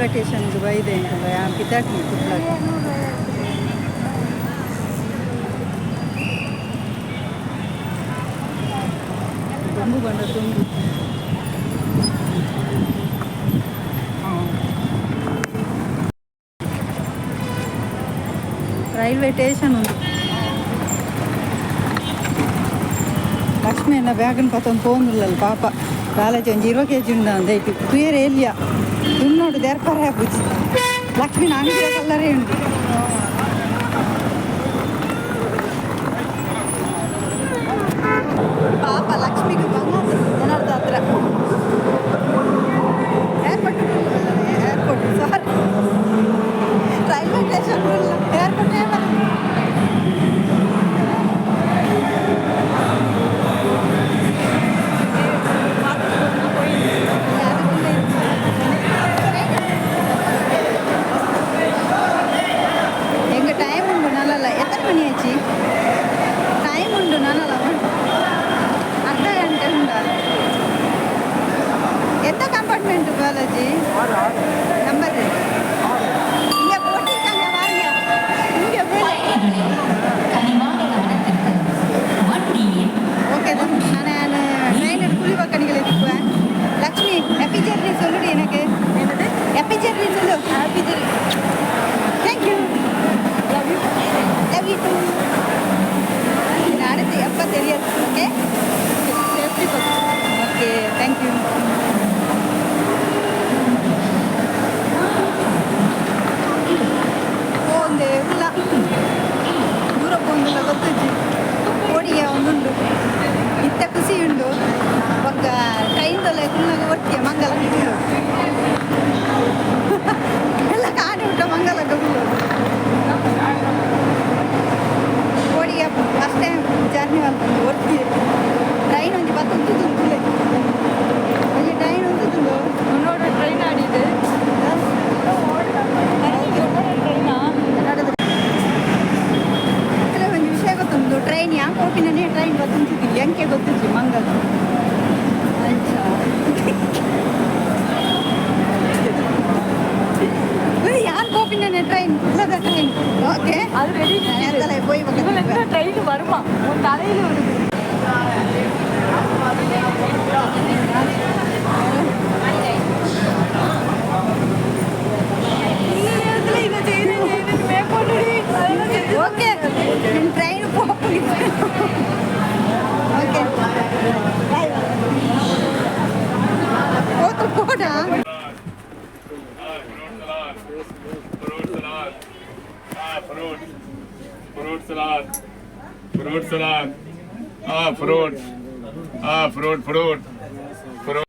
Railway ಸ್ಟೇಷನ್ಗೆ ಬೈದೆ ಪಿದಾಡ್ನಿ ಕುಡ್ಲ. ತುಂಬು ಬಂಡ ತುಂಬು. ರೈಲ್ವೆ ಸ್ಟೇಷನ್ ಉಂಟು. ಲಕ್ಷ್ಮಿ ಅನ್ನ ಬ್ಯಾಗನ್ ಪತ್ತೊಂದು ಪೋಂದುಲ್ಲಲ್ಲ ಪಾಪ. ಕಾಲೇಜ್ ಒಂಜಿ 20 ಕೆಜಿ ಉಂಡ ಅಂದ ಇಟ್ಟು ತುಯರ್ ಎಲ್ಲಿಯ ತುನ್ನೋಡು ದೆರ್ಪರೆ ಬುಜ್ಜಿ. ಲಕ್ಷ್ಮಿ ಅಂಗಿದ ಕಲ್ಲರೇ ಉಂಟು. ಪಾಪ ಲಕ್ಷ್ಮಿಗೆ ಬಂಗ ಜನರದ ಹತ್ರ. Airport, airport, sorry, railway station. Airport. எங்க டைம் உண்டு நல்லா. எத்தனை மணி ஆச்சு? ಟೈಮ್ ಉಂಟು ನಾನಲ್ಲ, ಅರ್ಧ ಗಂಟೆ ಉಂಟಾ? எந்த கம்பார்ட்மெண்ட் பாலாஜி? நம்பர் இங்க போட்டிருக்காங்க, வாங்க இங்க போய். பயணிகளின் கனிவான கவனத்திற்கு, வண்டி எண் ஓகே தான். நான் ட்ரெயின் குழி பக்கணிகளை திக்குவேன். லக்ஷ்மி, ஹாப்பி ஜெர்னி சொல்லுடி எனக்கு. என்னது? ஹாப்பி ஜெர்னி சொல்லு. Happy journey. Thank you. Love you. Love you too. அடுத்து எப்போ தெரியாது. Okay. Safety first. Okay, thank you. ಪೋಂದೆ ಉಲ್ಲ, ದೂರ ಪೋಂದಿಲ್ಲ ಗೊತ್ತುಜ್ಜಿ. ಕೋಡಿಗೆ ಒಂದುಂಡು ಇತ್ತ ಖುಷಿ ಉಂಡು. ಬೊಕ್ಕ ಟ್ರೈನ್ದಲ್ಲ ಕುಲ್ನಾಗ ಒಟ್ಟಿಗೆ ಮಂಗಲ ಕುಲ್ಲು ಎಲ್ಲ ಕಾಣಿ ಉಂಟ. ಮಂಗಲ ಕುಲ್ಲು ಕೋಡಿಗೆ. ಫಸ್ಟ್ ಟೈಮ್ ಜರ್ನಿ ಮಲ್ತೊಂದು ಒಟ್ಟಿಗೆ. ಟ್ರೈನ್ ಒಂಜಿ ಬತ್ತು ಉಂತುದು, ಒಂಜಿ ಟ್ರೈನ್ ಉಂತುದು. உன்னோட ட்ரெயின் ஆடிது. உன்னோட ட்ரெயினா? ಅತ್ರ ಒಂಜಿ ವಿಷಯ ಗೊತ್ತುಂಟು. ಟ್ರೈನ್ ಯಾಕೆ ಹೋಗಿನೇ ಟ್ರೈನ್ ಗೊತ್ತುಂಟು, ಎಂಕೆ ಗೊತ್ತುಂಟು ಮಂಗಲ. அச்சா. ಯಾರು ಪೋಪಿನೇ ಟ್ರೈನ್ ಕುಡ್ಲದ ಟ್ರೈನ್. ಓಕೆ. அது ரெடி. போய். இவளுக்கு ட்ரெயின் வருமா? உன் தலையில வருது. இந்த நேரத்துல இதை செய்யணும் செய்யணும் மேற்கொண்டுடி அதெல்லாம் செஞ்சு. ಓಕೆ, ನಿಮ್ಮ ಟ್ರೈನ್ ಪೋಪು. ಓಕೆ, ಹೋತು ಕೂಡ. Fruit salad. Ah, fruit. Fruit salad. Fruit salad. Ah, fruit. Ah, fruit, fruit. Fruit.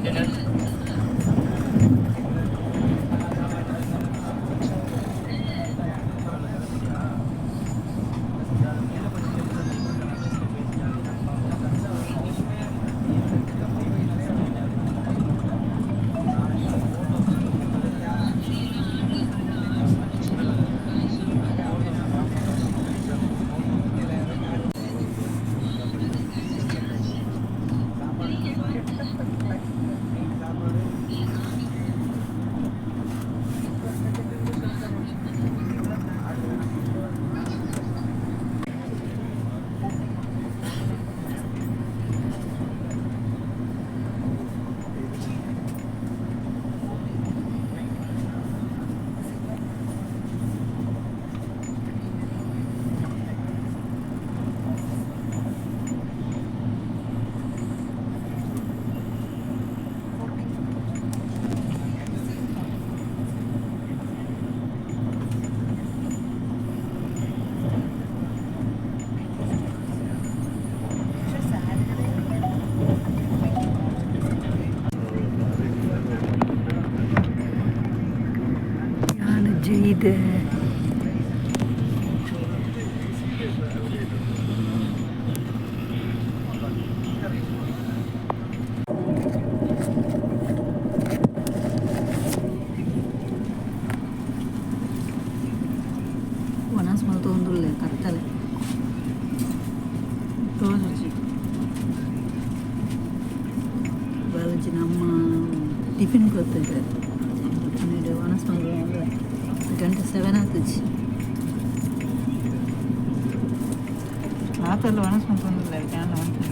Dinner. ಎಡ್ಡೆ. ವನಸ್ ಮಲ್ತೊಂದುಲ್ಲೆ ಕತ್ತಲೆ ತೋಜುಜಿ. ಬಾಲಾಜಿ ನಮ್ಮ ಟಿಫಿನ್ ಕೊರ್ತಿದ್ದಾರೆ. ವನಸ್ ಮಲ್ತೊಂದು ಗಂಟೆ 7 ಆತುಜಿ. ಮಾತೆಲ್ಲ ವನಸ್ ಮಲ್ತೊಂದುಲ್ಲೆ ಯಾನ್ ಮಲ್ತೊಂದು.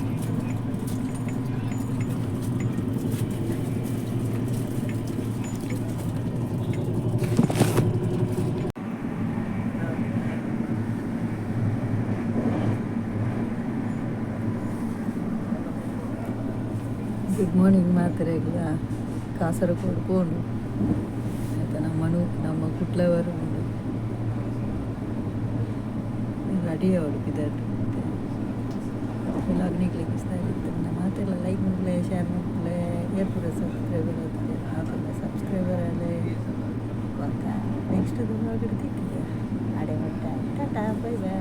Good morning ಮಾತ್ರೆಗ್ಲ. ಕಾಸರಗೋಡು ಪೋಂಡು ಆಯ್ತಾ. ನಮ್ಮನು ನಮ್ಮ ಕುಟ್ಲವರು ಉಂಡು. ರೆಡಿ ಅವಳು ಪಿದರ್ಡು. ನಿಕ್ಲೆಗ್ ಇಷ್ಟ ಆದಿತ್ತುಂಡ ಮಾತೆಲ್ಲ ಲೈಕ್ ಮಲ್ಪುಲೆ, ಶೇರ್ ಮಲ್ಪುಲೆ. ಏರ್ಪುರ ಸಬ್ಸ್ಕ್ರೈಬರ್ ಆತುಜೆರ್ ಆತುಂಡ ಸಬ್ಸ್ಕ್ರೈಬರ್ ಆಲೆ. ಬೊಕ್ಕ ನೆಕ್ಸ್ಟ್ ವ್ಲಾಗ್ ತಿಕ್ಕಿದೆ. ಅಡೆ ಮಟ್ಟ ಟಾಟಾ, ಬೈ ಬೈ.